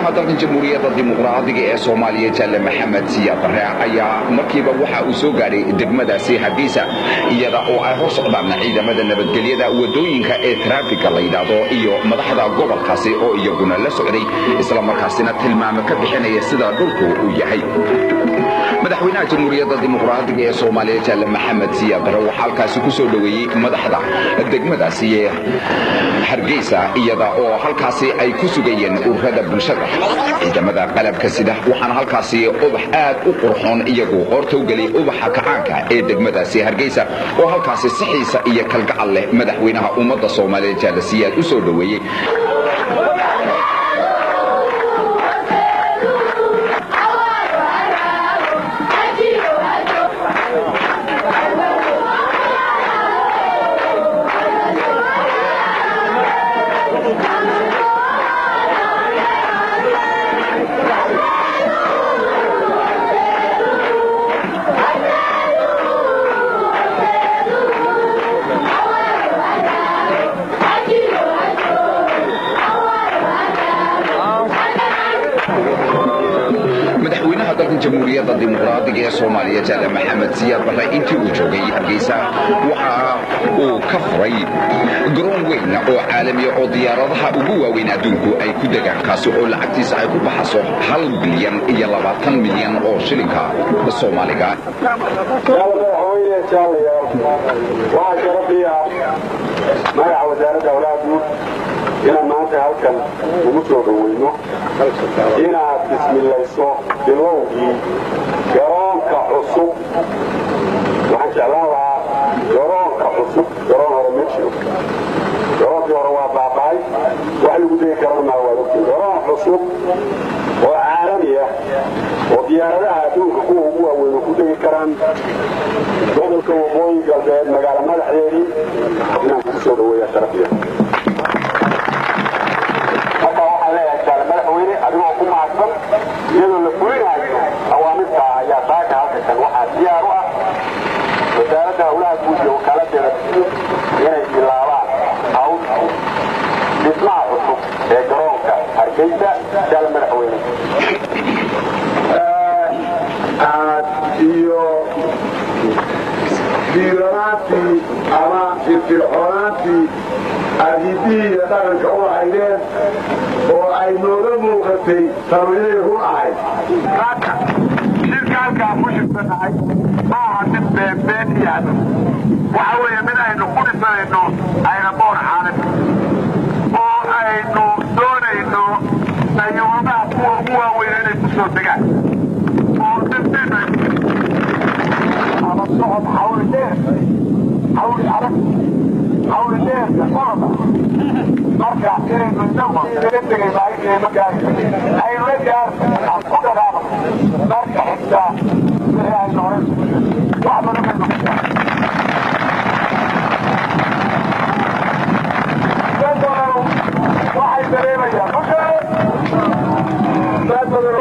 Madaxweynaha dalka Jamhuuriyadda Dimuqraadiga ee Soomaaliya Jaalle Maxamed Siyaad Barre ayaa markiiba waxa uu soo gaadhay degmadaasi Hargeysa, iyada oo ay hor socdaan ciidamada nabadgelyada wadooyinka ee traafika la yidhaahdo iyo madaxda gobolkaasi oo iyaguna la socday, isla markaasina tilmaamo ka bixinaya sida dhulku uu yahay. Madaxweynaha Jamhuuriyadda Dimuqraadiga ee Soomaaliya Jaalle Maxamed Siyaad Barre waxaa halkaasi ku soo dhoweeyey madaxda degmadaasi Hargeysa, iyada oo halkaasi ay ku sugayeen ururada bulshada, ciidamada qalabka sida. Waxaana halkaasi ubax aad u qurxoon iyagu qoorta u geliyay ubaxa kacaanka ee degmadaasi Hargeysa, oo halkaasi si xiisa iyo kalgacal leh madaxweynaha ummadda Soomaaliyeed Jaalle Siyaad u soo dhoweeyey. Madaxweynaha dalka Jamhuuriyadda Dimuqraadiga ee Soomaaliya Jaalle Maxamed Siyaad Barre intii uu joogay Hargeysa waxa uu ka furay garoon weyn oo caalamiya oo diyaaradaha ugu waaweyn adduunku ay ku degaan, kaasi oo lacagtiisa ay ku baxaso 1 bilyan iyo 20 milyan oo shilinka Soomaaliga. Madaxweyne, jaalayaal, waxaa sharaf ii ah magaca Wasaaradda Howlaha Guud inaan maanta halkan ugu soo dhoweyno inaad bismilayso bilowgii garoonka cusub. Waxaan jeclaan lahaa garoonka cusub, garoon hore ma jiro, garoonkii hore waa baaba'ay, wax lagu degi karana maa, waad ogtiin. Garoon cusub oo caalami ah oo diyaaradaha adduunka kuwa ugu waaweyn oo ku degi karaan gobolka Waqooyi Galbeed, magaalo madaxdeedii, inaan kugu soo dhaweeya sharafiya. Marka waxaan leeyahay, jaale madaxweyne, adigoo ku mahadsan, iyadoo la fulinayo awaamirta ayaa saaka halka kan waxaa diyaar u ah Wasaaradda Howlaha Guud iyo Wakaaladdeeda inay bilaabaan hawl dhismaha cusub ee garoonka Hargeysa. Jaale madaxweyne, aad iyo dhiiranaantii ama firfircoonaantii aad hiddihii iyo dhaqanka u lahaydeen oo ay nooga muuqatay tanu inay run ahayd. Saaka shirka halkaa ku shirsannahay ma aha mid beenbeen iyo hadal, waxa weeye mid aynu ku dhisanayno airport caalami oo aynu doonayno dayuuradaha kuwa ugu waaweyn inay ku soo degaan oo darteed ama socod xawli dheer, xawli adag, xawli dheer orada. Marka inaynu inagu kaga tegay maalinteena gaari aynu la gaarno, aan ku dhaqaaqno. Marka xigtaa wixii aynu horay wax badan baynu ku dad badan waxay dareemayaan dad badan.